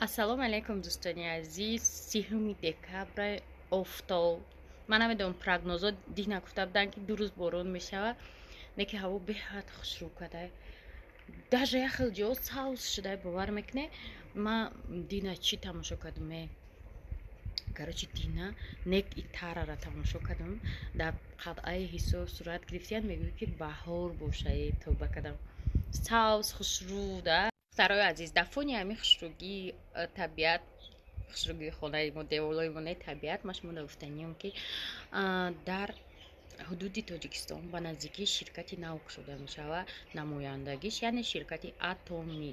Ассалому алайкум, дӯстони азиз. 30 декабр, офтоб. Ман намедонам, прогнозо дина гуфта буданд, ки 2 рӯз борон мешавад, не ки ҳаво беҳад хушрӯ када. Даже як хел ҷо савз шуда, бовар мекунед? Ман дина чӣ тамошо кардам? Короче, дина нек итарара тамошо кардам. Дар қалъаи Ҳисор сурат гирифтиян, мегӯяд, ки баҳор бошае, тавба кардам. Савз хушрӯ да. Духтарои азиз, дар фони ҳамин хушрӯгии табиат, хушрӯгии хонаи мо, деволои мо, не табиат, ман шумо гуфтаниям, ки дар ҳудуди Тоҷикистон ба наздикии ширкати нав кушода мешавад намояндагиш, яъне ширкати Атомӣ.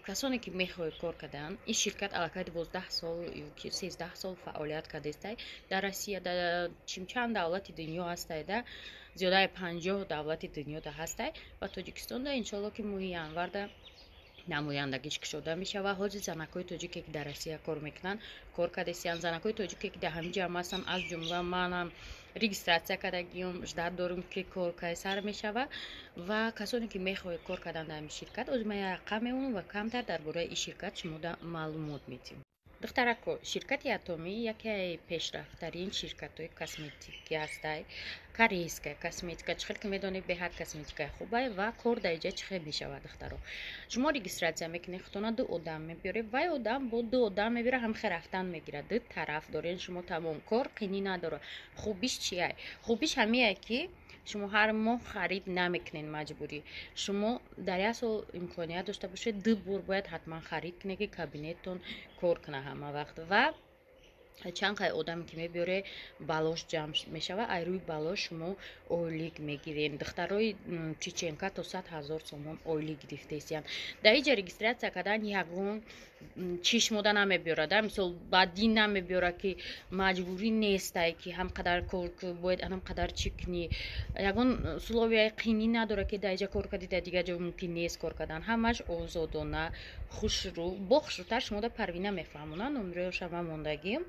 Касоне ки мехоҳед кор кардан, ин ширкат аллакай 12 сол ё 13 сол фаъолият кардааст дар Россия, дар чанд давлати дунё ҳастай, да зиёдаи 50 давлати дунёда ҳастай ва Тоҷикистонда иншоалло, ки моҳи январда намояндагиш кушода мешавад. Ҳозир занакҳои тоҷике, ки дар Россия кор мекунанд, кор кардастиянд. Занакҳои тоҷике, ки дар ҳамин ҷамъ ҳастанд, аз ҷумла манам регистрация кардагиём, ждать дорем, ки кор кай сар мешавад. Ва касоне ки мехоҳед кор кардан дар ҳамин ширкат, ҳозир ман як рақам мемонам ва камтар дар бораи ин ширкат шумода маълумот медиҳем. Духтарако, ширкати Атомӣ яке пешрафттарин ширкатҳои косметикӣ ҳастай. Корейская косметика, чӣ хел ки медонед, беҳад косметикаи хубай. Ва кор дар иҷа чӣ хел мешавад, духтаро? Шумо регистрация мекунед, худтона ду одам мебиёред, вай одам бо ду одам мебиёрад, ҳамхел рафтан мегирад. Ду тараф дорен шумо, тамом, кор қинӣ надорад. Хубиш чия? Хубиш ҳамие, ки шумо ҳар моҳ харид намекунед маҷбурӣ. Шумо дар як сол имконият дошта бошед, ду бор бояд ҳатман харид кунед, ки кабинеттон кор кунад ҳама вақт. Ва чанд қай одаме ки мебиёре, балош ҷамъ мешавад, ай рӯи балош шумо ойлик мегирем. Духтарои чеченка то 100 000 сомон ойлик гирифтаистиянд. Дар иҷа регистрация кардан ягон чишмода намебиёрад, мисол, ба дин намебиёрад, ки маҷбурӣ нестай, ки ҳам қадар кор бояд, ҳам қадар чӣ кунӣ. Ягон условия и қинӣ надорад, ки дар иҷа кор кардӣ, дар дигар ҷо мумкин нест кор кардан. Ҳамаш озодона, хушрӯ. Бо хушрӯтар шумода Парвина мефаҳмонад, номерояша ман мондагим.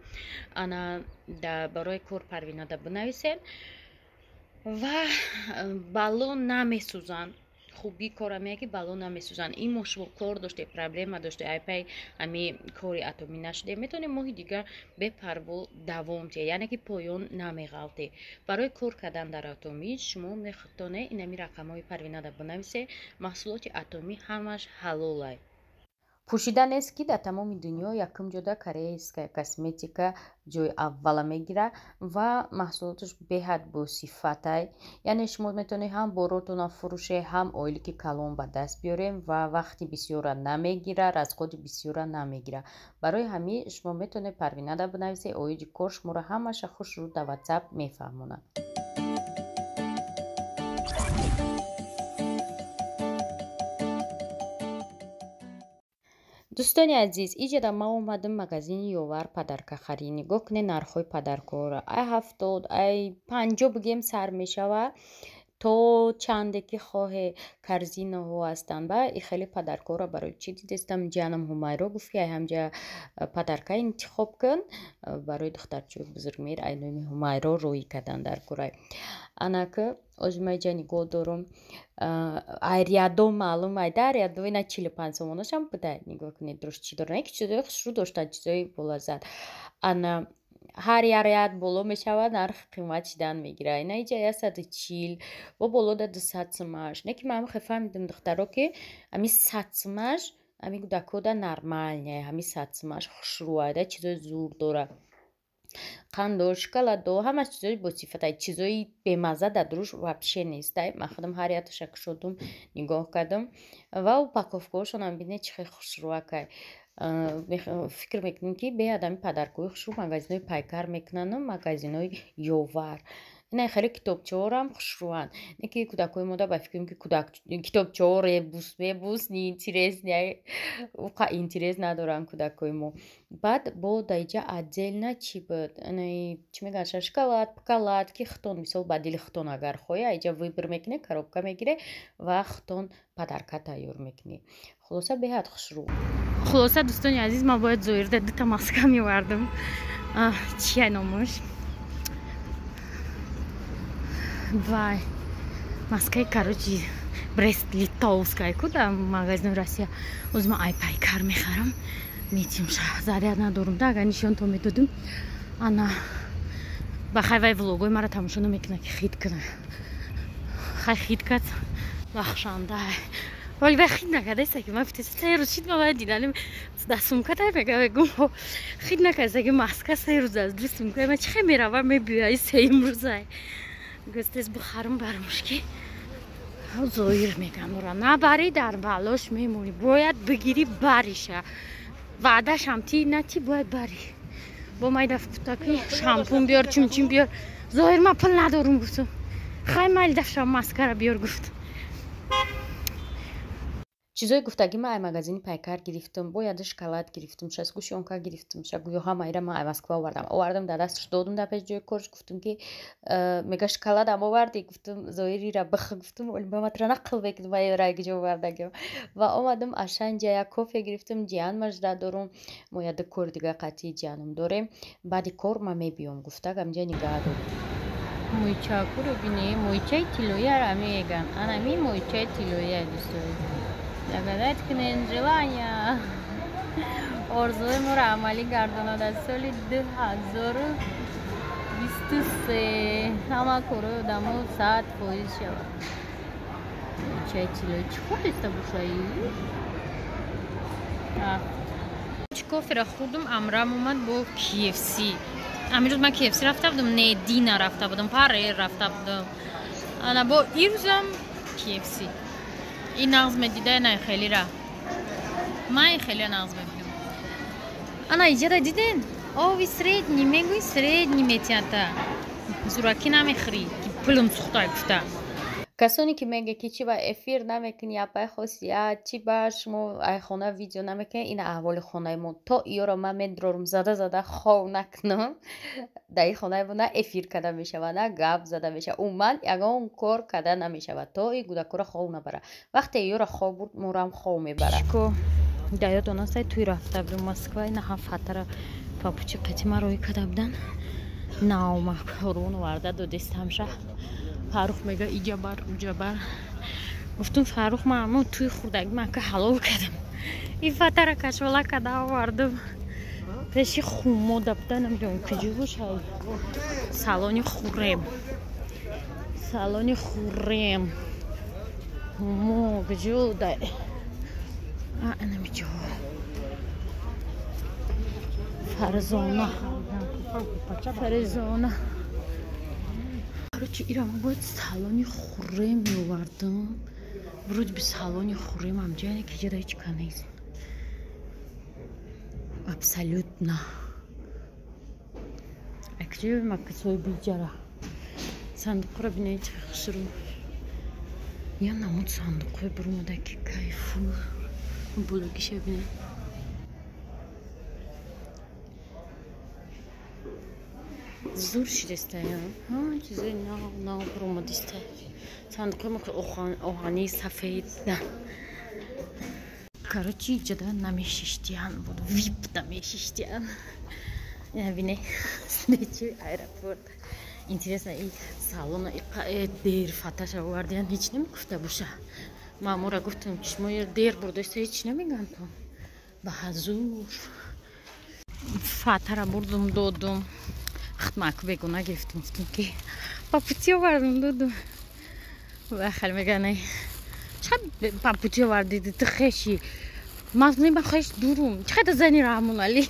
Ана барои кор Парвинада бинависед. Ва балло намесӯзанд. Хубии кора меяд, ки балло намесӯзанд. Ин моҳ шумо кор доште, проблема доште, айпай ҳами кори Атомӣ нашуде, метавонед моҳи дигар бепарво давом диҳед, яъне ки поён намеғалтед. Барои кор кардан дар Атомӣ шумо метавонед инами рақамҳои Парвинада бинависед. Маҳсулоти Атомӣ ҳамаш ҳалолай. Пӯшида нест, ки дар тамоми дунё якум ҷода корейская косметика ҷои аввала мегирад ва маҳсулоташ беҳад босифатай. Яъне шумо метавонед ҳам боротона фурӯше, ҳам ойлики калон ба даст биёрем ва вақти бисёра намегирад, расход и бисёра намегирад. Барои ҳамин шумо метавонед Парвинада бинависед оиди кор, шуморо ҳамаша хушрӯ дар Ватсап мефаҳмонад. Дӯстони азиз, иҷада ман омадам магазини Ёвар подарка харӣ. Нигоҳ кунед нархҳои подарка ҳоро: ай 70, ай 50 бигем сар мешавад то чанде ки хоҳе. Корзина ҳо ҳастанд. Ба и хеле подарка ҳоро барои чӣ дидестам? Ҷанам Ҳумайро гуфт, ки ай ҳамҷа подарка интихоб кун барои духтарчаи бузургмеҳр. Ай номи Ҳумайро роҳӣ кардан дар курай. Анаки ҳозир ман иҷа нигоҳ дорум, ай рядо маълум, ай дар рядо ина 45 сомонашам буда. Нигоҳ кунед, дуруст чӣ дорад, ки чизои хушрӯ доштанд, чизои болаззат. Ана ҳар як ряд боло мешавад, нархи қимат шидан мегирад. Ина иҷа 140, бо болода 200 сумаш. Не ки ман ҳамихе фаҳмидам, духтаро, ки ҳами 100 сумаш ҳами кӯдакода нормальный, ҳами 100 сумаш хушрӯ да, чизои зур дорад: қандо, шоколадо, ҳамаш чизои босифатай. Чизои бемазза дар дуруш вообще нестай. Ман худам ҳар якташа кушодум, нигоҳ кардам ва упаковка ҳошонам бинед, чӣ хел хушрӯакай. Фикр мекунем, ки беҳад ҳами подарка ҳои хушрӯ магазинҳои Пайкар мекунану магазинҳои Ёвар. Ина хеле китобчаҳорам хушрӯанд. Не ки кӯдакҳои мода ба фикрам, ки китобчаҳо ребус мебус неинтересный, уқа интерес надоранд кӯдакҳои мо. Баъд бо даиҷа отдельно чӣ буд, чӣ мегӯянд, шоколад пкалад, ки худтон, мисол, ба дили худтон агар хоҳӣ, аиҷа выбор мекунед, коробка мегиред ва худтон подарка тайёр мекунед. Хулоса, беҳад хушрӯ. Хулоса, дӯстони азиз, ман бояд зоирда дута маска мевардам. Чия номаш? Вай, маскаи, короче, Брест Литовская ку дар магазини Россия. Оз ман ай Пайкар мехарам. Метимша заряд надорум да, агар нишонтон медодум. Ана ба хай вай влогои мара тамошо намекунад ки хит кунад. Хай хит кард бахшанда. Вале вай хит накардаиста ки ман гуфтам се рӯз шид ма вай диданем дар сумка тай мега мегум хит накардаиста ки маска се рӯз аз ду сумка ман чи хай меравам мебиёя сеюм рӯзай. Гуфтес бихарам бармуш ки зоир мегам ура набарӣ дар балош мемонӣ, бояд бигирӣ бариша. Ваъдашам ти на ти бояд барӣ. Бо майда кутаки шампун биёр, чунчин биёр. Зоир ман пул надорум гуфтам. Хай майли дафшам маскара биёр гуфт. Чизои гуфтагӣ ман ай магазини Пайкар гирифтам, бо яда шоколад гирифтам, сгущёнка гирифтам, гӯё ҳамаира ман ай Москва овардам. Овардам дар дасташ додум дар пеши ҷои корш, гуфтам ки мега шоколадам овардӣ, гуфтам зоирира бих, гуфтам оли ба матра нақл мекунам ай рай куҷо овардагиам. Ва омадам ашанҷа як кофе гирифтам, ҷиҳан мажда дорум, мо яда кори дига қатъии ҷиҳанам дорем. Баъди кор ман мебиём, гуфтак амҷа нигаҳ дорем. Мӯйчакуро бинед, мӯйчаи тиллояро меган. Анами мӯйчаи тиллоя дӯстои. Загадать кунен желания. Орзуи моро амалӣ гардонад аз соли 2023. Ҳама корҳои одамо 100% шавад. Мӯйчаи тиллоя чӣ хӯрдиста бошаи? Чӣ кофера хӯрдум, амрам омад бо KFC. Амирӯз ман KFC рафта будам, не Дина рафта будам, Парер рафта будам. Ана бо ирӯзам KFC. Ин нағз медида на хелира. Ман ин хеле нағз мебинам. Ана иҷара диден? Ови средний, мегӯи средний метията. Зуракӣ намехӯрӣ, ки пулм сӯхта гуфта. Касоне ки мега ки чи ба эфир намекунӣ, апай хосият, чи ба шумо ай хона видео намекунӣ, ин аҳволи хонаи мо. То иёро ман медрорум зада зада хов накунам, дар ин хонаи мо на эфир карда мешавад, на гап зада мешавад, умуман ягон кор карда намешавад, то ин кӯдакҳоро хов набарад. Вақте иёро хов бурд, морам хов мебарад. Дар ёдон аст, туй рафта будем Москва, ина ҳафт фатара папучи қатима роҳӣ карда буданд. Наомад, ҳурун оварда додистамша. Фарух мега иҷа бар, уҷа бар. Гуфтум Фарух ман ҳамон туи хурдагӣ ман ка ҳалол кардам. Ин фатара кашола карда овардам. Пеши хумо да буда, намедонам куҷо бошад. Салони Хуррем. Салони Хуррем. Хумо куҷо да? А, намеҷо. Фарзона. Фарзона. Короче, ира ман бояд салони Хуррем меовардам. Вроде бы салони Хуррем амҷа ки ҷада ҳеҷ ка нест. Абсолютно. Акҷо макасои биҷара. Сандуқро бинед чӣ хушрӯ. Я намуд сандуқҳои бурумада ки кайфу. Булогиша бинед. Зур шидистая. Чизои нав нав бурумадиста. Сандуқҳои мо оҳани сафед. Короче, иҷода намешиштиян буд. Вип намешиштиян. Ина бине. Снечи аэропорт. Интересно, и салона дер фаташа овардиян ҳеҷ намегуфта боша. Мамура гуфтам, ки шумо дер бурдаиста ҳеҷ намеган то. Ба ҳазур. Фатара бурдум додум. Хатмак бегуна гирифтум, гуфтум ки папути овардум додум. Ва хел меган, ча папути овардӣ, ту хеши. Ман ман хеш дурум. Чӣ қадар зани Раҳмонали?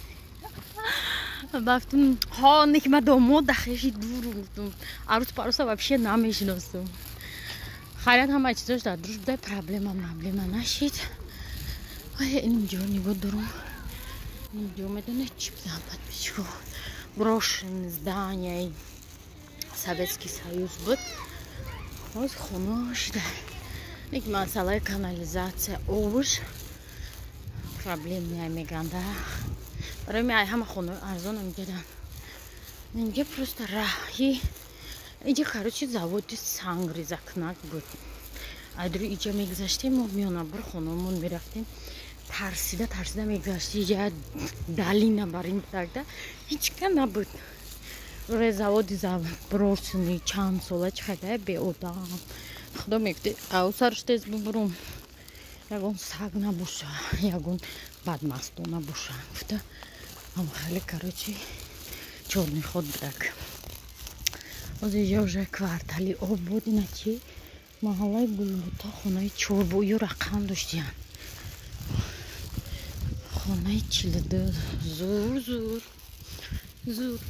Бафтум, ҳо, не ки ман домода хеши дурум гуфтум. Арӯс парӯса вообще намешиносум. Хайрат ҳама чизош дар дуруш буда, проблема проблема нашид. Ой, инҷо нигоҳ дорум. Инҷо медонед чӣ будам подписчико? Брошенное здание Советский Союз буд. Ҳоз хона шуда. Лекин масъалаи канализатсия овуш проблем меганда. Барои ми ай ҳама хонаҳои арзон инҷадан. Инҷа просто раҳи инҷа короче заводи сангрезакунак буд. Айдури иҷа мегузаштем, мо миёнабур хонаамон мерафтем. Тарсида тарсида мегузашти, иҷа далина бар ин будакда ҳеҷ ка набуд. Уре заводи заброшенный чанд сола чӣ қадар беодам. Худо мегуфти авсарш тез бубурум. Ягон саг набоша, ягон бадмасто набоша гуфта, хеле, короче, чёрный ход будак. Ҳозир иҷа уже квартали Обод. Ина чи, маҳаллаи Гулбута, хонаи чор бо ё рақам доштиян, хонаи 42. Зур, зур, зур.